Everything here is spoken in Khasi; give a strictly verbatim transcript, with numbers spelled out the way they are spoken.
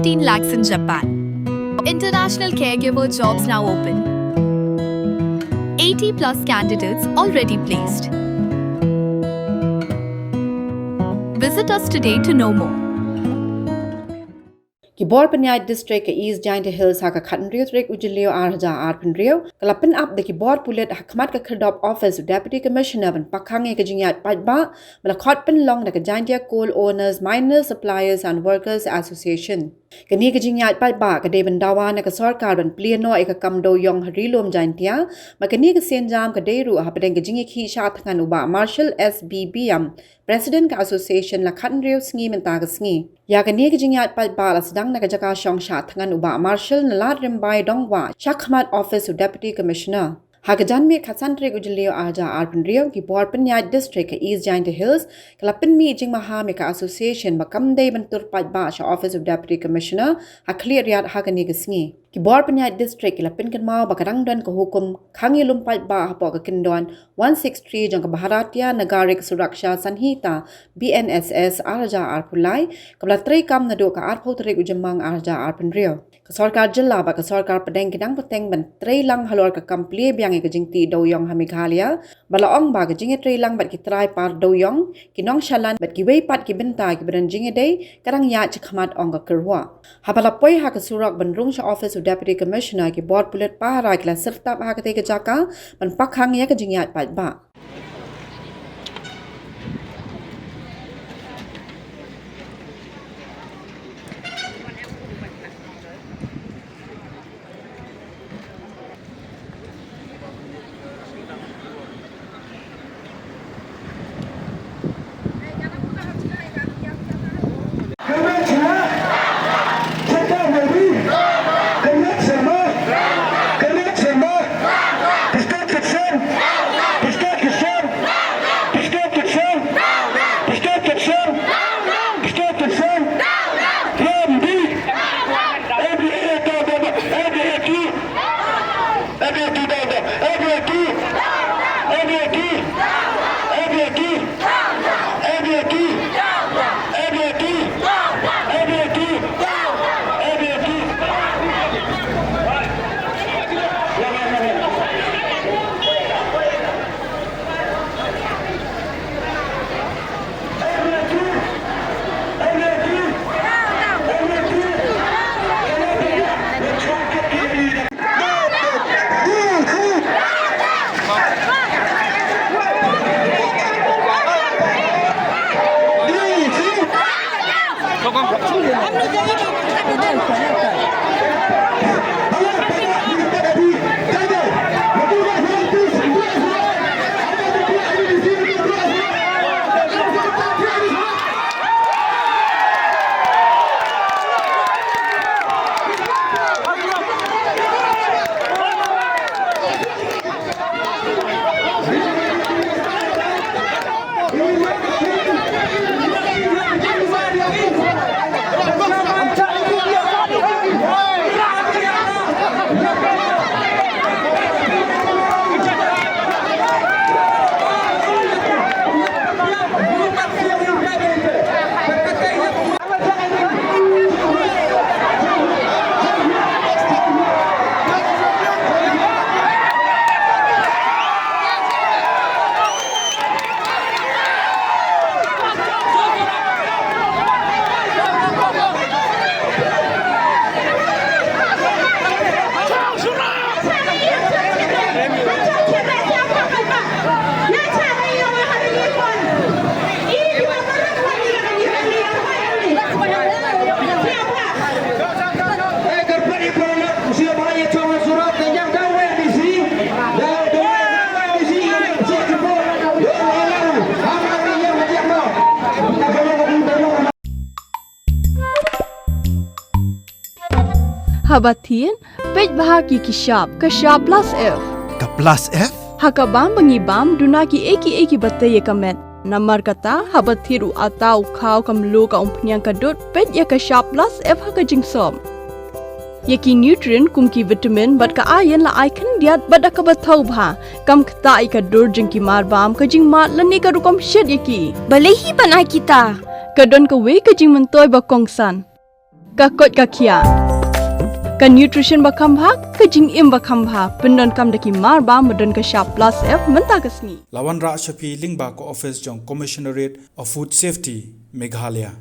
Fifteen lakhs in Japan. International caregiver jobs now open. Eighty plus candidates already placed. Visit us today to know more. Ki bor pynïaid district ka East Jaintia Hills ha ka khathynriew tarik u Jylliew arhajar arphew hynriew ka la pynap da ki bor pulit ha khmat ka khyrdop office u Deputy Commissioner ban pakhang ïa ka jingïaid paidbah ba la khot pynlong da ka Jaintia Coal Owners, Miners, Suppliers and Workers Association. Kane ka jingïaid paidbah ka dei ban dawa na ka sorkar ban plie noh ïa ka kam dewiong ha Ri Lum Jaintia. Bad kane ka sienjam ka dei ruh hapdeng ka jingïakhih shah thngan u Bah Marshall S B Biam, President ka Association, la khathynriew sngi mynta ka sngi. Ïa kane ka jingïaid paidbah la sdang na ka jaka shong shah thngan u Bah Marshall na Lad Rymbai Dongwah, shakhmat office u Deputy Commissioner. Ha ka janmiet khatsan tarik u Jylliew arhajar arphew hynriew, ki bor pynïaid district ka East Jaintia Hills ka la pynmih jingmaham ïa ka Association ba kam dei ban tur paidbah sha office u Deputy Commissioner ha khlieh riat ha kane ka sngi. Ki bor pynïaid district ki la pynkynmaw ba ka dang don ka hukum khang ïalum paidbah hapoh ka kyndon one six three jong ka Bharatiya Nagarik Suraksha Sanhita, B N S S, arhajar arphew lai, kaba la treikam naduh ka arphew tarik u Jymmang arhajar arphew hynriew. Ka sorkar jylla bad ka sorkar pdeng ki dang bteng ban trei lang halor ka kam plie biang ïa ka jingtih dewiong ha Meghalaya, bad la ong ba ka jingïatrei lang bad ki trai par dewiong, ki nongshalan bad kiwei pat ki bynta kiba don jingïadei ka dang ïaid shakhmat, ong ka kyrwoh. Haba la poi ha ka surok ban rung sha office u Deputy Commissioner, ki bor pulit pahara ki la syrtap ha katei ka jaka ban pakhang ïa ka jingïaid paidbah. Haba thied, peit bha ki ki shap, ka shap plus F. Ka plus F? Ha ka bam ba ngi bam, duna ki ei ki ei kiba tei ïa ka met. Namar kata, haba thied u atta, u khaw, ka mluh, ka umphniang, ka dud, peit ïa ka shap plus F ha ka jingsop. Ïa ki nutrient kum ki vitamin bad ka iron la ai khyndiat bad da kaba thaw bha. Kam ktah ïa ka dur jong ki marbam, ka jingmad lane ka rukom shet ïa ki. Balei hi ban ai kita? Ka don kawei ka jingmyntoi ba kongsan. Ka koit ka khiah, ka nutrition ba kham bha, ka jingim ba kham bha, pyndonkam da ki mar ba ma don ka shap plus F mynta ka sngi. La wanrah sha phi lyngba ka office jong Commissionerate of Food Safety, Meghalaya.